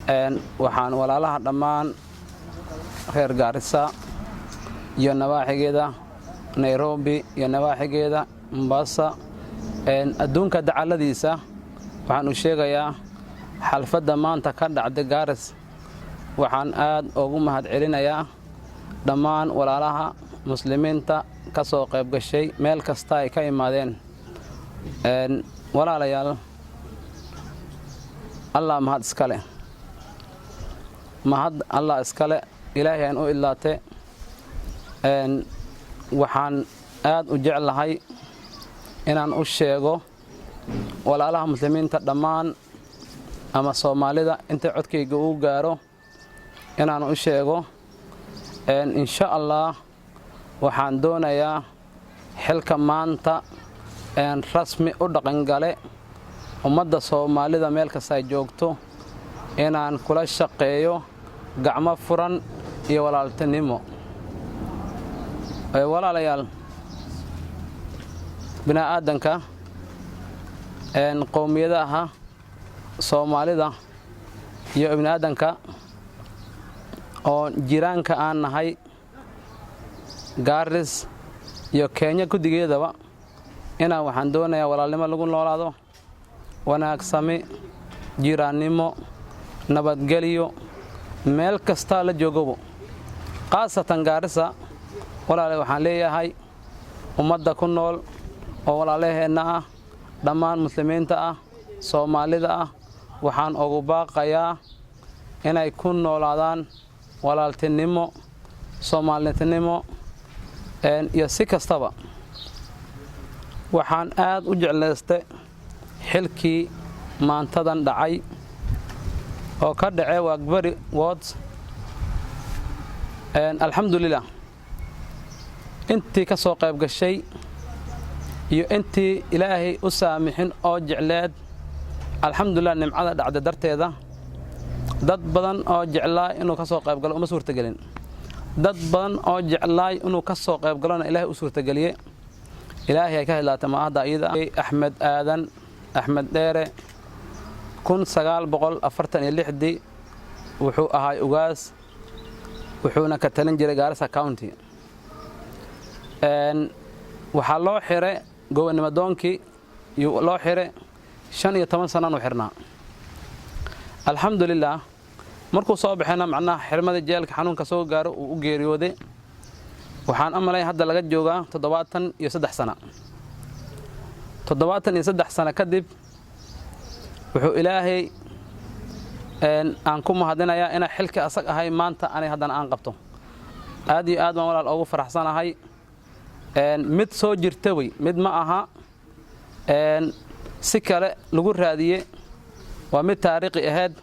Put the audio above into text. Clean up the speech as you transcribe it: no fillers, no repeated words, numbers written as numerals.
Waxaan walaalaha dhammaan reer Gaarisa iyo nawaaxigeeda, Nairobi iyo nawaaxigeeda, Mombasa, adduunka dacalladiisa, waxaan u sheegayaa xalfadda maanta ka dhacday Gaaris. Waxaan aad ugu mahad celinayaa dhammaan walaalaha Muslimiinta ka soo qayb gashay, meel kasta ay ka imaadeen. Walaalayaal, Allah mahad iskale, mahad Allah iskale, Ilaahay aan u idlaate. Waxaan aad u jeclahay inaan u sheego walaalaha Muslimiinta dhammaan ama Soomaalida inta codkayga uu gaaro inaan u sheego, insha Allah, waxaan doonayaa xilka maanta rasmi u dhaqangale ummadda Soomaalida meel kasta ay joogto inaan kula shaqeeyo gacmo furan iyo walaaltinimo. Walaalayaal, bini'aadanka, qowmiyadaha Soomaalida iyo ibniaadanka oo jiraanka aan nahay, Gaaris iyo Kenya guddigeedaba, inaan waxaan doonayaa walaalnimo lagu noolaado, wanaagsami, jiraannimo, nabadgelyo meel kastaa la joogabo, khaasatan Gaarisa. Walaale, waxaan leeyahay ummadda ku nool oo walaalaheenna ah, dhammaan Muslimiinta ah, Soomaalida ah, waxaan ugu baaqayaa inay ku noolaadaan walaaltinimo, Soomaalintinimo iyo si kastaba. Waxaan aad u jeclaystay xilkii maantadan dhacay oo ka dhacay Wagbari Ward. Alxamdulilah, intii ka soo qayb gashay iyo intii Ilaahay u saamixin oo jecleed, alxamdulilah, nimcada dhacda darteeda dad badan oo jeclaa inuu ka soo qayb galo uma suurtagelin. Dad badan oo jeclaay inuu ka soo qayb galona Ilaahay u suurtageliye. Ilaahay ay ka hadlaatay maahadda iyada. Axmed Aadan Axmed Dheere 1946-dii wuxuu ahaay ugaas, wuxuuna ka talin jiray Gaarisa County. Waxaa loo xire gobonimadoonkii loo xire, 15 sananu xirnaa. Alxamdulilah, markuu soo baxayna, macnaha xirmadii jeelka xanuunka soo gaaro, uu u geeriyooday. Waxaan amalay hadda laga joogaa 73 sana. 73 sano kadib wuxuu Ilaahay aan ku mahadinayaa inaa xilkii asag ahay maanta anay haddana aan qabto. Aad iyo aad baan, walaal, ugu faraxsanahay. Mid soo jirta wey, mid ma aha si kale lagu raadiye, waa mid taariikhi ahayd.